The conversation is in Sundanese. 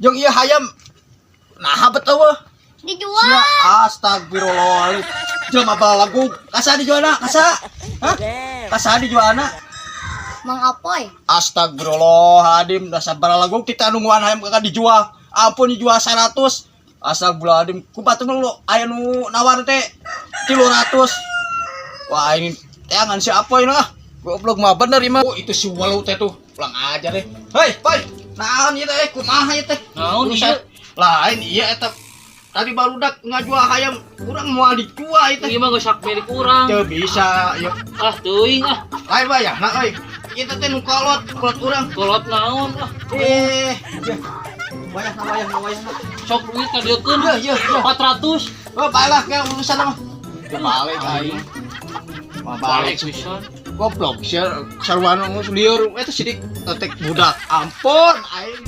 Jeung ieu hayam naha bet euweuh? Dijual. Sia, astagfirullahaladzim. Jelema balagug. Ka saha dijualna? Ka saha? Hah? Ka saha dijualna? Mang Apoy. Astagfirullahaladzim, dasar balagug, kita nungguan hayam kakak dijual. Ampun, dijual 100. Astagfirullahaladzim, ku batur lu aya nu nawar teh 300. Wah, ini teangan si Apoy nah. Goblok mah bener ieu mah. Oh, itu si walau teh tuh. Pulang aja deh. Hei, Poy. Naon ieu teh? Kumaha ieu teh? Naon Urusan- ieu? Lain iya eta tadi barudak ngajual hayam urang, moal dijual itu. Ieu mah geus hak milik urang. Teu bisa ieu. Ah, teuing ah. Lain bayarna euy. Itu teh nu kolot, kolot urang. Kolot naon ah. Eh, ya. Wayahna, wayahna, wayahna. Sok duit kadieukeun. Iya. 400. Oh, baiklah ke urusan mah. Teu balik aing. Mah Balik balik. pisan. Goblok sia, sarwana geus lieur eta sidik tetek budak. Ampun aing.